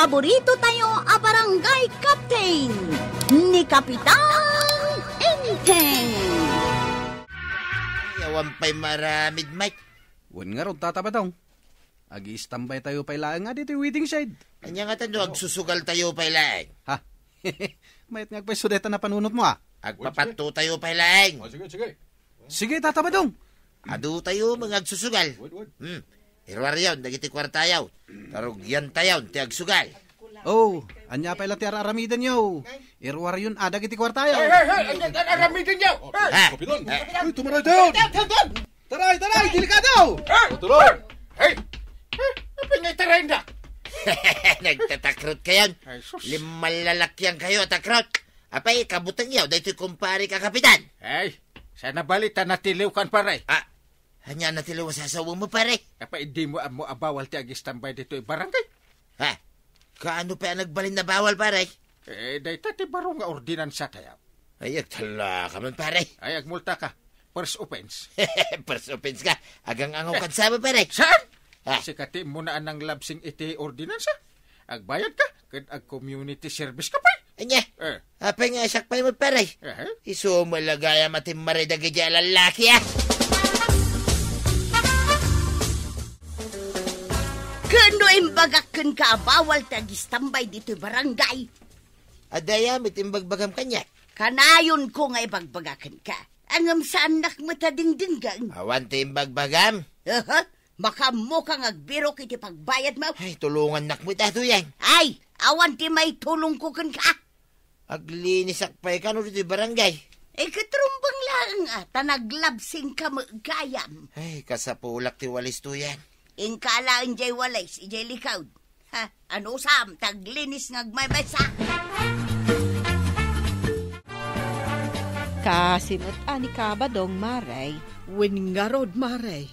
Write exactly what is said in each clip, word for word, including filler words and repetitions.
Paborito tayo a barangay captain, ni Kapitan Enteng. Awan pay maaramid, Mike. Wen ngarud, Tata Badong. Agi-istambay tayo pay laeng nga ditoy waiting shed. Ania ngata no agsusugal tayo pay laeng? Ha? Mayat nga agpayso dayta napanunot mo, ah. Agpapatto tayo pay laeng. Oh, sige, sige. Sige, Tata Badong. Adu tayo nga agsusugal. Wait, wait. Hmm. Iruaryon dagiti kuartayo. Tarugyan tayo ti agsugal. Oh, ania pay la ti ar-aramidenyo? Iruaryon a dagiti kuartayo. Hey, hey, hey, ania ti ar-aramidenyo? Hey! Ha? Kapitan. Hey! Ay, tumaray tayo! Taray, taray, delikado! Hey! Tuloy! Hey! Hey! Apay nga itaray na? Nagtatakrot kayon. Ay, sus. Limalalakian kayo, takrot. Apay, kabutengyo, daytoy kumpare ka, Kapitan. Ay, sana bali ta natiliw kan, pare. Ah, ania natiliw a sasawa mo, pare? Apay, di mo ammo a bawal ti agistambay ditoy barangay? Ha? Kaano pay a nagbalin a bawal, pare? Eh, dayta ti baro nga ordinansa tayo. Ay, agtala ka man, pare. Ay, agmulta ka. First offense. First offense ka. Agang-angaw ka sa, pare. Saan? Ha? Sikati mo na anang labsing iti ordinansa. Agbayad ka, ket ag-community service ka pay. Anya? Eh. Apay nga siak pay met, pare? Eh? Isu met la gayam a timmaray dagiti a lallaki, ah. Ken no imbagak kenka a bawal ti agistambay ditoy barangay? Adda aya met imbagbagam kaniak? Kanayonko nga ibagbaga kenka. Ngem saannak met a dingdinggen. Awan ti imbagbagam? Aha, makaammoka nga agbirok iti pagbayadmo. Ay, tulongannak met, Tuyang. Ay, awan ti maitulongko kenka. Aglinisak pay kano ditoy barangay? Eh, ket rumbeng laeng, ah, ta naglabsingka met gayam. Ay, kasapulak ti walis, Tuyang. Inka laeng jay walis, ijay likod. Ha, anusam, taglinis nga agmaymaysa. Kaasi met a ni Kabadong, Mare. Wen ngarud, Mare.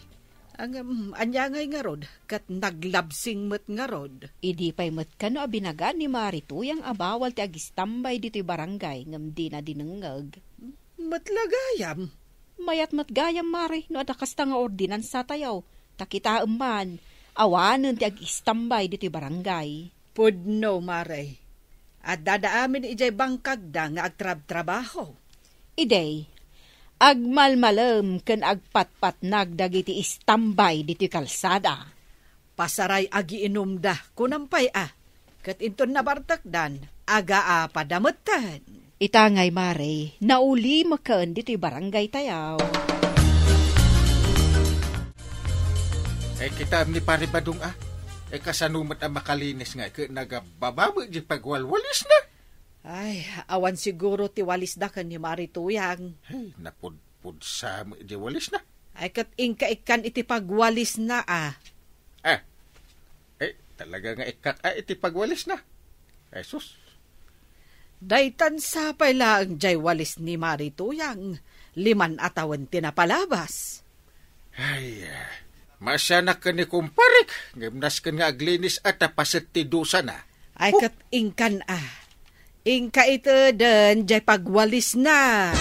Ngem, ania ngay ngarud, ket naglabsing met ngarud. Idi pay met kano a binaga ni Mare Tuyang a bawal ti agistambay ditoy barangay ngem dina dinengngeg. Met la gayam. Mayat met gayam, Mare, no adda kasta nga ordinansa tayo. Ta kitaem man, awanen ti agistambay ditoy barangay. Pudno, Mare. Addada amin idiay bangkagda nga agtrabtrabaho. Idi, agmalmalem ken agpatpatnag dagiti istambay ditoy kalsada. Pasaray agiinumda, kunam pay a. Ket inton nabartekdan, agaapada metten. Ita ngay, Mare, naulimeken ditoy barangay tayo. Eh, kitaem ni Pare Badong, ah. Eh, kasano met a makalinis nga ket nagababa met di pagwalwalisna? Ay, awan siguro ti walisda ken ni Mare Tuyang. Ay, napudpudsa met di walisna. Ay, ket inka ikkan iti pagwalisna, ah. Ah, eh, talaga nga ikkak, ah, iti pagwalisna. Jesus. Daytan sapay laeng jay walis ni Mare Tuyang, liman a tawen ti napalabas. Ay, ah, maasianak ken ni kumparek, ngem nasken nga aglinis a ta paset ti dusana. Ay, oh, ket inkan, ah. Inka iteden jay pagwalisna.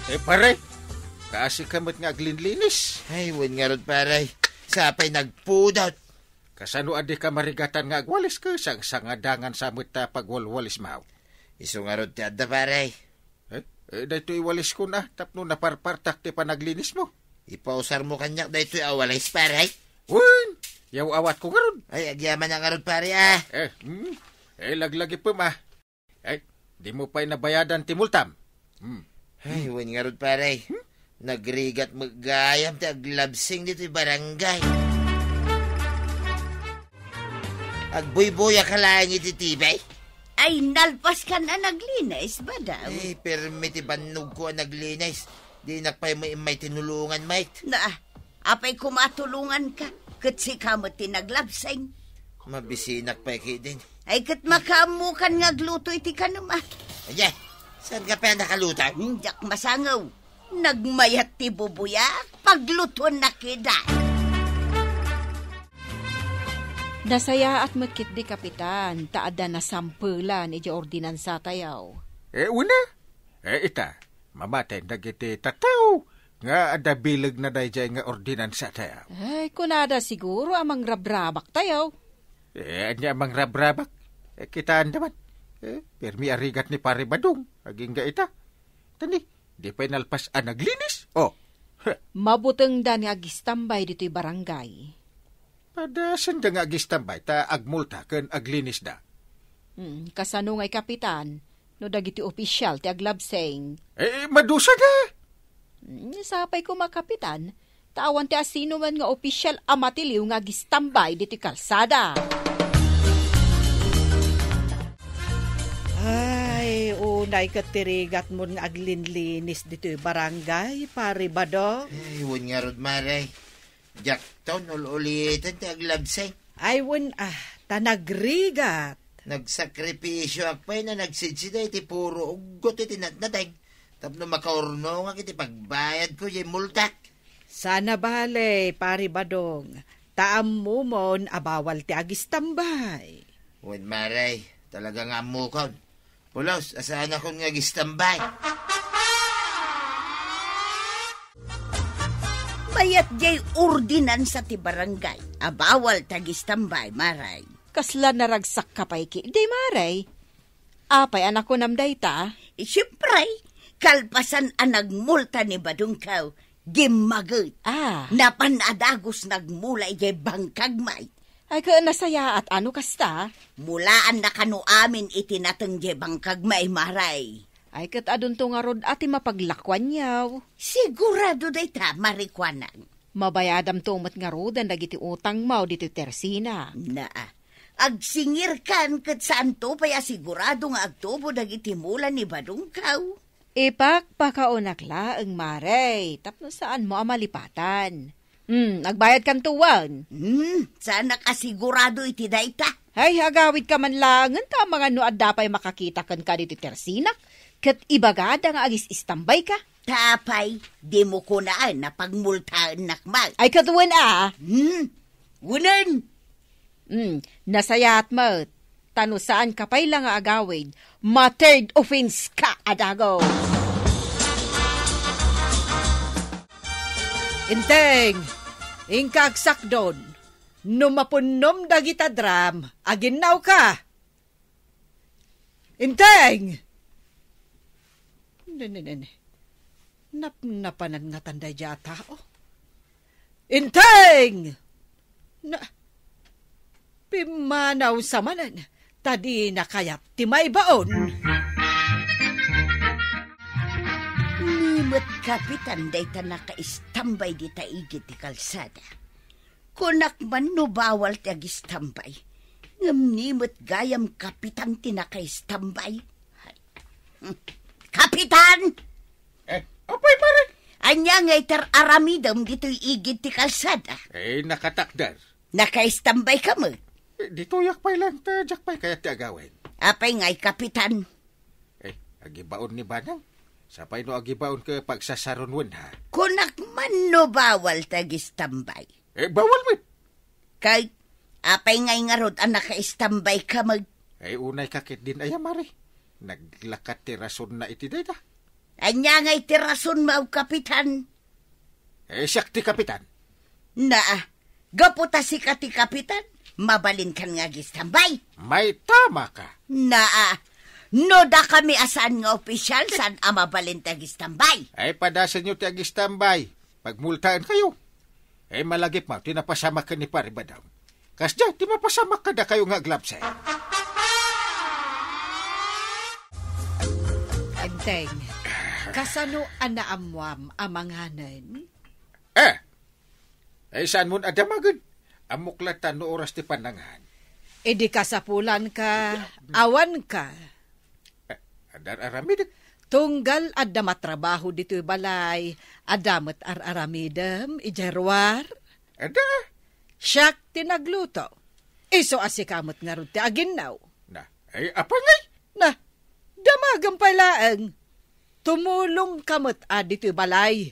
Eh, pare, kaasi ka met nga aglinlinis. Ay, wen ngarud, pare. Sapay nagpudot. Kasano a dika marigatan nga agwalis ket sangsangadangan sa met ta pagwalwalis maw? Isu ngarud ti adda, pare. Eh, eh, daytoy waliskon a, tapno naparpartak ti panaglinismo. Ipausarmo kaniak daytoy a walis, pare? Wen, yaw-awatko ngarud. Ay, agyamanak ngarud, pare, ah. Eh, hmm. Eh, laglagipem, ah. Eh, dimo pay nabayadan ti multam. Hmm. Ay, wen ngarud, pare. Hmm? Nagrigat met gayam ti aglabsing ditoy barangay. Agbuybuya ka laeng iti T V? Ay, nalpas kan a naglinis, Badong. Ay, permi ti bannogko a naglinis. Dinak pay met immay tinulongan, mate. Na, apay koma a tulonganka? Ket sika met ti naglabsing. Mabisinak pay ketdin. Ay, ket makaammokan nga agluto iti kanam, ah. Aya, saan ka pay a nakaluto? Hmm, diak masangaw. Nagmayat ti bubuyak, paglutuannak ida. Nasayaat met ketdi, Kapitan, ta adda nasampelan idiay ordinansa tayo. Eh, una? Eh, ita, mamaten dagiti tattao, nga adda bilegna daydiay nga ordinansa tayo. Ay, kunada siguro a mangrabrabak tayo. Eh, ania a mangrabrabak? Eh, kitaenda man. Eh, permi a rigat ni Pare Badong, agingga ita. Tani, di pay nalpas a naglinis? Oh. Mabutengda nga agistambay ditoy barangay. Padasenda nga agistambay ta agmulta ken aglinisda. Hmm, kasano ngay, Kapitan, no dagiti opisyal ti aglabseng? Eh, madusa da! Hmm, sapay koma, Kapitan, ta awan ti asinoman nga opisyal a matiliw nga agistambay ditoy kalsada. Ay, unay ket ti rigatmon nga aglinlinis ditoy barangay, Pare Badong. Ay, wen ngarud, Mare. Diakton ul-uliten ti aglabseng. Ay, wen, ah, ta nagrigat. Nagsakripisioak pay no nagsidsida iti puro uggot iti natnateng tapno makaurnongak iti pagbayadko diay multak. Sana bale, Pare Badong, ta ammomon a bawal ti agistambay. Wen, Mare, talaga nga ammokon. Pulos, a saanakon nga agistambay. Mayat diay ordinansa ti barangay a bawal ti agistambay, Mare. Kasla naragsak ka pay ki, di, Mare? Apay a nakunam dayta? Eh, siempre, kalpasan a nagmulta ni Badongkaw, gimmaget. Ah. Napan a dagus nagmula idiay bangkag, Mare. Ay, ket nasayaat a no kasta? Mulaanna kano amin iti nateng diay bangkagmo, Mare. Ay, ket adunto ngarud a ti mapaglakuanyo. Sigurado dayta, Mare, kuanang. Mabayadamto met ngaruden dagiti utangmo ditoy Tersina. Naa. Agsingirkan ket saanto pay a sigurado nga agtubo dagiti mula ni Badongkaw. Ipakpakaonak laeng, Mare, tapno saanmo a malipatan. Hmm, agbayadkanto wen? Hmm, saanak a sigurado iti dayta. Ay, agawidka man laengen ta amangan no adda pay makakita kenka ditoy Tersina, ket ibagada nga agis-istambayka. Ta apay, dimo kunaan a pagmultaennak man. Ay, ket wen a. Hmm, wenen. Hmm, nasayaat met. Ta no saanka pay la nga agawid, ma-third offense ka a dagus. Enteng, inka agsakdon. No mapunnom dagita drum, aginnawka. Enteng! Ne, ne, ne, ne. Napnapanan ngatan daydiay a tao. Enteng! Na, pimmanaw sa manen, ta dina kayat ti maibaon. Ni met Kapitan dayta nakaistambay dita igid ti kalsada. Kunak man no bawal ti agistambay. Ngem ni met gayam Kapitan ti nakaistambay. Kapitan! Eh, apay, pare? Ania nga iter aramidem ditoy igid ti kalsada? Eh, nakatakder. Nakaistambay ka met? Eh, ditoyak pay lang, ta diak pay kayat ti agawid. Apay ngay, Kapitan? Eh, agibaon ni Banang. Sapay no agibaon ka pagsasaron wen, ha? Kunak man no bawal ti agistambay. Eh, bawal met. Kay, apay ngay ngarud a nakaistambay ka met? Ay, unay ka ket din aya, Mare. Naglakat ti rasonna iti dayta. Ania ngay ti rasonmo, Kapitan? Eh, siak ti kapitan. Naa, gapu ta sika ti kapitan, mabalinkan nga agistambay. Maitamaka. Naa, no dakami a saan nga opisyal, saan a mabalin ti agistambay. Ay, padasenyo ti agistambay. Pagmultaenkayo. Eh, malagipmo ti napasamak ken ni Pare Badong. Kasdiay ti mapasamak kadakayo nga aglabsay. Enteng, kasano a naammuam amanganen? Eh, ay, saanmon a damagen? Ammok latta no oras ti pannangan. Idi kasapulanka, awanka. Eh, adda ar-aramidek. Tunggal adda matrabaho ditoy balay, adda met ar-aramidem, idiay ruar. Adda. Siak ti nagluto. Isu a sika met ngarud ti aginnaw. Na, ay, apay ngay? Na, damagem pay laeng. Tumulongka met a ditoy balay.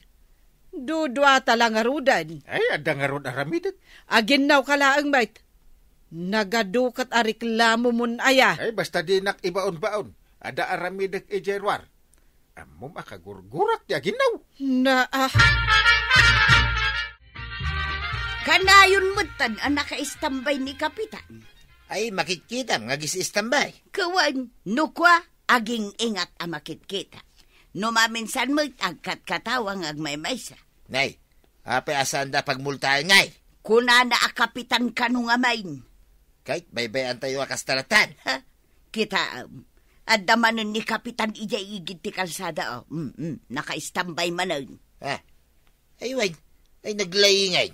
Duduata la ngaruden. Ay, adda ngarud aramidek. Aginnawka laeng met. Nagadu ket a reklamomon aya. Ay, basta dinak ibaon-baon. Adda aramidek idiay ruar. Ammom a kagurgurak ti aginnaw. Na, ah. Kanayon metten a nakaistambay ni Kapitan. Ay, makitkitam nga agis-istambay. Kawan, no kua, aging-ingat a makitkita. No maminsan met, agkatkatawa nga agmaymaysa. Nay, apay a saanda pagmultaen ngay? Kunana a Kapitan kano ngamin. Kay, baybay-antayo a kasta latta. Ha? Kitaem, adda manen ni Kapitan idiay igid ti kalsada, o. Mm, mm, nakaistambay manen. Ah, ay, wen, ay, naglaingay.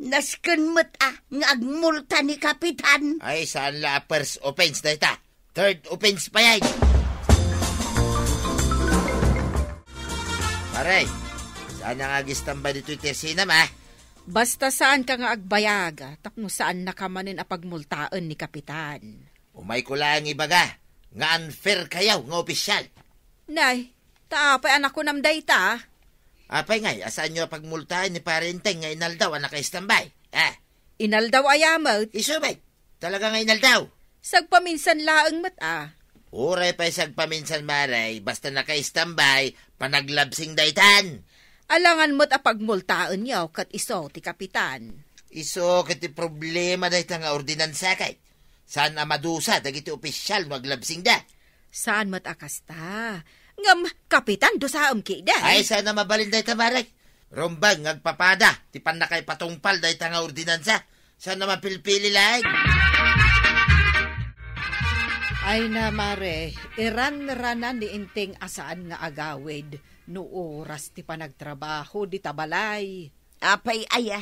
Nasken met, a, nga agmulta ni Kapitan. Ay, saan la a first offense dayta. Third offense pay. Pare, saan nga agistambay ditoy tersinam, a? Basta saanka nga agbayag, tapno saannaka manen a pagmultaen ni Kapitan. Umayko laeng ibaga nga unfair kayo nga opisyal. Nay, ta apay a nakunam dayta? Apay ngay, a saanyo a pagmultaen ni Pare Enteng nga inaldaw a nakaistambay? Ah. Inaldaw aya met? Isu met, talaga nga inaldaw. Sagpaminsan laeng met, a. Uray pay sagpaminsan, Mare, basta nakaistambay, panaglabsing daytan. Alangan met a pagmultaenyo ket isu ti Kapitan. Isu ket ti problema dayta nga ordinansa kay. Saan a madusa dagiti opisyal no aglabsingda? Saan met a kasta. Ngem, Kapitan, dusaem ketdi. Ay, saan a mabalin dayta, Mare. Rumbeng nga agpapada ti pannakaipatungpal dayta nga ordinansa. Saan a mapilpili laeng. Ay na, Mare, iranranan ni Enteng a saan nga agawid no oras ti panagtrabaho dita balay. Apay aya?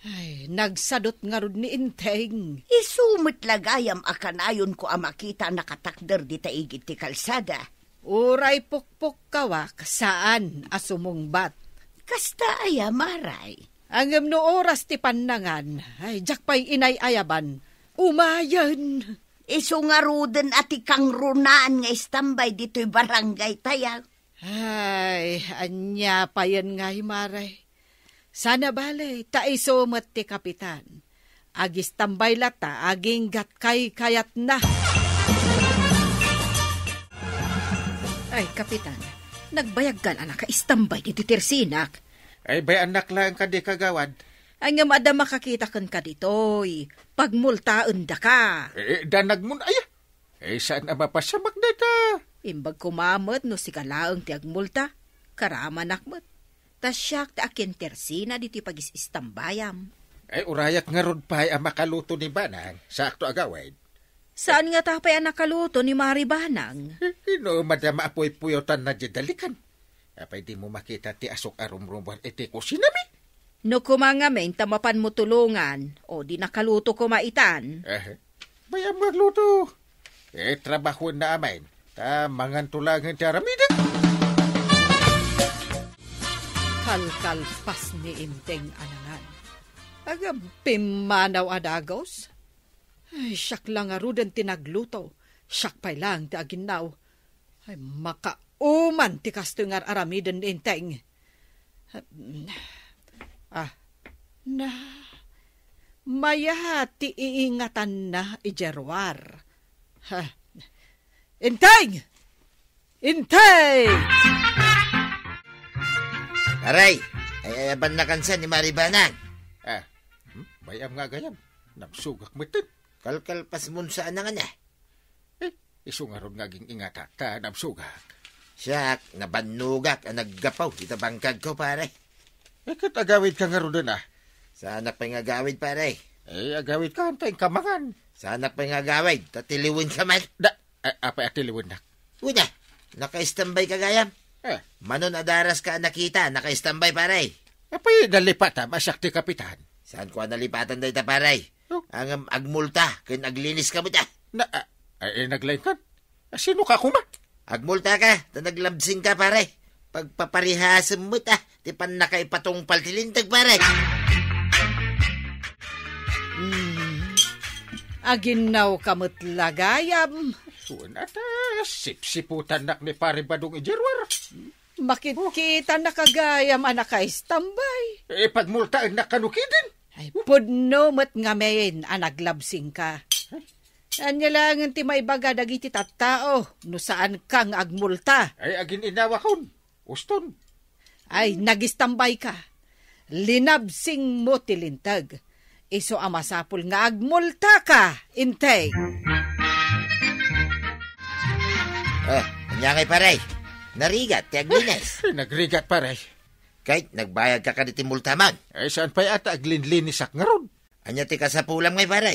Ay, nagsadut ngarud ni Enteng. Isu met la gayam a kanayonko a makita a nakatakder dita igid ti kalsada. Uray pukpukkawak, saan a sumungbat. Kasta aya, Mare? Ngem no oras ti pannangan, ay, diak pay inay-ayaban. Umayen. Isu ngaruden a ti kangrunaan nga istambay ditoy barangay tayo. Ay, ania payen ngay, Mare? Saan a bale, ta isu met ti Kapitan. Agistambay latta, aginggat kaykayatna. Ay, Kapitan, nagbayagkan a nakaistambay ditoy tersinak. Ay, bay-annak laeng kadi, Kagawad. Ay, ngem adda makakita kenka ditoy. Pagmultaendaka. Eh, eh, danagmon aya? Eh, saan a mapasamak dayta? Imbag koma met no sika laeng ti agmulta. Karamanak met. Ta siak ti akintersina ditoy pagis-istambayam. Ay, urayak ngarud pay a makaluto ni Banang, sakto agawid. Saan ngata pay a nakaluto ni Mari Banang? Eh, no, madama a puypuyotanna diay dalikan. Apay dimo makita ti asuk a rumrumuar iti kusinami? No koma ngamin ta mapanmo tulongan, o di nakaluto koma itan. Eh, bayam nga agluto. Eh, trabahoenna amin. Ta manganto laeng ti aramiden. Kalkalpas ni Enteng a nangan. Agpimmanaw a dagus. Ay, siak la ngaruden ti nagluto. Siak pay laeng ti aginnaw. Ay, makauman ti kastoy nga ar-aramiden ni Enteng. Ah, na, maya ti iingatanna idiay ruar. Ha, Enteng! Enteng! Aray, ay-ayabannakansa ni Mari Banang. Ah, hmm? Bayam nga agayam. Nabsugak metten. Kalkalpasmon sa anangan, eh. Eh, isu ngarud nga aging-ingatak ta nabsugak. Siak, nabannogak a naggapu ita bangkagko, pare. Eh, ket agawidka ngaruden, ah. Saanak pay nga agawid, pare. Eh, agawidka, ta inka mangan. Saanak pay nga agawid, ta tiliwenka man. Da, a-, apay a tiliwennak? Uy, da, naka-standby ka gayam. Eh. Manon a daraska a nakita, naka-standby, pare. Apay, nalipatam a siak ti kapitan? Saanko a nalipatan dayta, pare. Oh. Ngem agmulta, ken agliniska met, ah. Na, a-, ay, naglaingkan. A, sinoka koma? Agmultaka, ta naglabsingka, pare. Pagpaparihasem met, ah, ti pannakaipatungpal ti linteg, pare. Hmm. Aginnawka met la gayam. Wen, ata, sipsiputannak ni Pare Badong idiay ruar. Makitkitannaka gayam a naka-standby. Eh, pagmultaennak kano ketdin? Ay, pudno met ngamin a naglabsingka. Ania laengen ti maibaga dagiti tattao no saanka nga agmulta? Ay, agin-inawakon. Uston. Ay, nagistambayka. Linabsingmo ti linteg. Isu a masapul nga agmultaka, Inteng. Ah, ania ngay, pare? Narigat ti aglinis. Nagrigat, pare. Kay, nagbayadka kadi ti multa man? Ay, saan pay ata aglinlinisak ngarud? Ania ti kasapulam ngay, pare?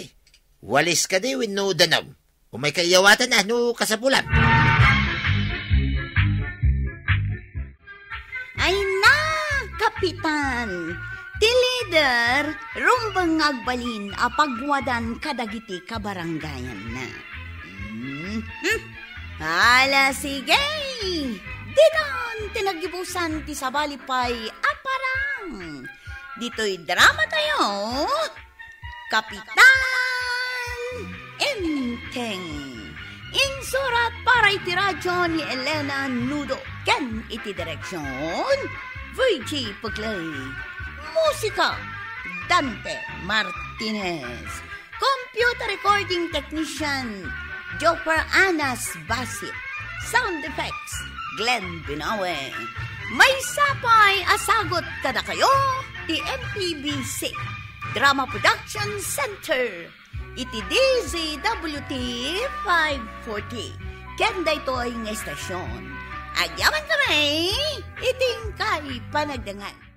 Walis kadi wenno danum? Umayka iyawatan a no kasapulam. Ay na, Kapitan! Ti leader, rumbeng nga agbalin a pagwadan kadagiti kabarangayanna. Mhm. Ala, sige! Ditan ti naggibusan ti sabali pay a parang. Ditoy drama tayo, Kapitan Enteng. Insurat para iti radyo ni Elena Nudo ken iti direksyon, Virgie Puglay. Musika, Dante Martinez. Computer recording technician, Joper Anas Basit. Sound effects, Glenn Binawe. Maysa pay a sagut kadakayo ti M P B C Drama Production Center iti D Z W T five forty. Ken daytoy nga estasyon, agyaman kami iti inkay panagdangan.